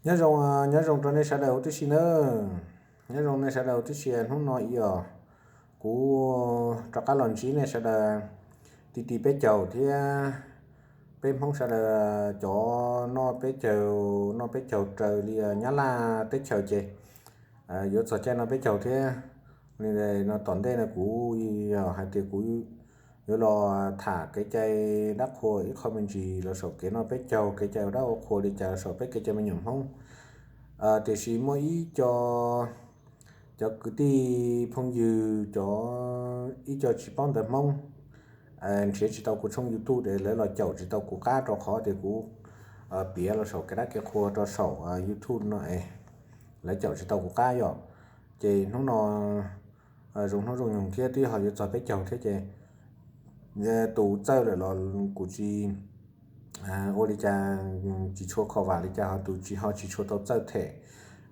Nyob zoo, nyob zoo rau nej sawv daws huv tib si nawb. Nyob zoo nej sawv daws huv tib si, hnub no ib yam kuv rov qab los ntsib nej sawv daws ti ti peb caug thiab peb Hmoob sawv daws cov noj peb caug, noj peb caug raws li Nyab Laj teb chaws ces yuav txog caij noj peb caug thiab. Li no tom ntej no kuv yog hais tias kuv yuav los tham kev cai dab qhuas ib qho me ntsis los saum kev noj peb caug, kev cai ua dab ua qhua li cas los saum peb kev cai me nyuam Hmoob. Tiam sis muaj ib co, cov kwv tij phooj ywg, cov ib co tsis paub ntawv Hmoob nrhiav tsis tau kuv tshooj YouTube es lawv los caum tsis tau kuv qab rau qhov tias kuv piav los saum kev dab kev qhua rau saum YouTube no es lawv caum tsis tau kuv qab yom. Ces hnub no zoo hnub zoo nyoog thiab twb ho yuav txog peb caug thiab ces tus txawj lawm los kuv tsis ua li cas, tsis tshua kho vam li cas, ho tus tsis ho tsis tshua tau txawj them.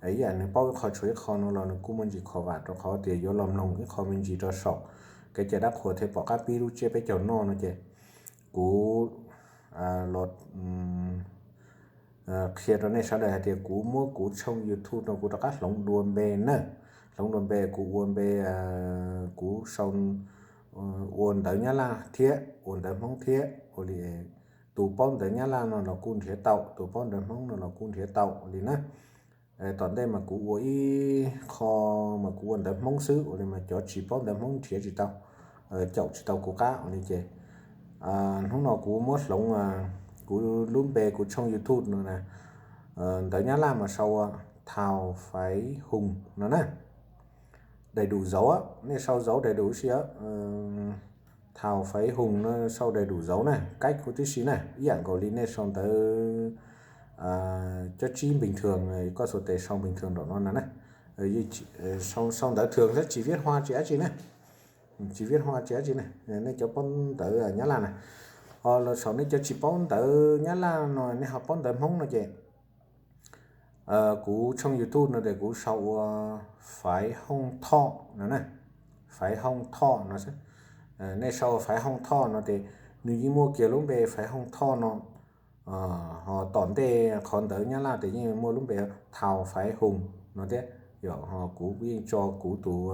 Ib yam nws paub ib qho tshuav ib qho no los nws kuj muaj ntsis kho vam rau qhov tias yuav los mloog ib qho me ntsis rau saum kev cai dab qhuas thiab pom qab pib lub tsiab peb caug noj no ces kuv los qhia rau nej sawv daws hais tias kuv muab kuv tshooj YouTube no kuv rov qab hloov dua npe na. Hloov dua npe, kuv ua npe, kuv sau ua ntawv Nyab Laj thiab ua ntawv Hmoob thiab ua li. Tus paub ntawv Nyab Laj no los kuj nrhiav tau, tus paub ntawv Hmoob no los kuj nrhiav tau li na. Tom ntej mas kuv ua ib qho mas kuv ua ntawv Hmoob xwb ua li mas cov tsis paub ntawv Hmoob nrhiav tsis tau, caum tsis tau kuv qab ua li ces hnub no kuv muab hloov kuv lub npe kuv tshooj YouTube no na, ntawv Nyab Laj mas sau ua Thau Faiv Hum no na. Dais dum zauv, nej sau zauv dais dum si, Thau Faiv Hum no sau dais dum zauv na, kaib kuv tib si na, ib yam nkaus li nej sau ntawv cov tsib npeeg thwm, koj xuas tes sau npeeg thwm nraum no na na. Sau ntawv thwm xwb tsis viab hua tsis dab tsi na, tsis viab hua tsis dab tsi na, nej cov paub ntawv Nyab Laj na. Ho los saum nej cov tsis paub ntawv Nyab Laj no nej ho paub ntawv Hmoob no ces kuv tshooj YouTube no ces kuv sau ua Faiv Hooj Thoj no na, Faiv Hooj Thoj no xwb. Nej sau Faiv Hooj Thoj no ces nws yeej muaj kiag lub npe Faiv Hooj Thoj no. Ho tom ntej qhov ntawv Nyab Laj ces yeej muaj lub npe Thau Faiv Hum no thiab. Yog ho kuv yeej tso kuv tus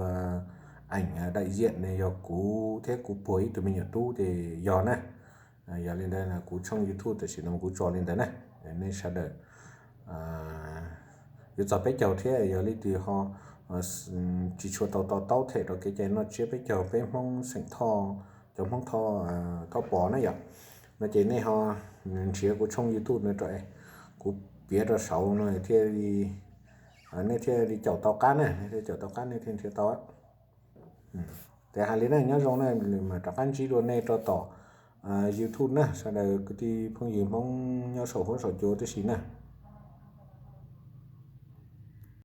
eem daj ziam ne yog kuv thiab kuv puag ib tug me nyuam tub ces yog na. Yog li ntawd kuv tshooj YouTube tam sim no kuv tso li ntawd na. Nej sawv daws yuav txog peb caug thiab yog leej twg ho tsis tshua tau to taub them rau kev cai noj tsiab peb caug peb Hmoob xeem Thoj, cov Hmoob Thoj, Thoj Pov na yom, no ces nej ho nrhiav kuv tshooj YouTube no rau, kuv piav rau saud no thiaj li, nej thiaj li caum tau qab na, nej thiaj caum tau qab nej thiaj nrhiav tau. Ces hais li na, nyob zoo na, mam rov qab ntsib dua nej rau tom YouTube na, sawv daws kwv tij phooj ywg Hmoob nyob saum huab saum cua tib si na.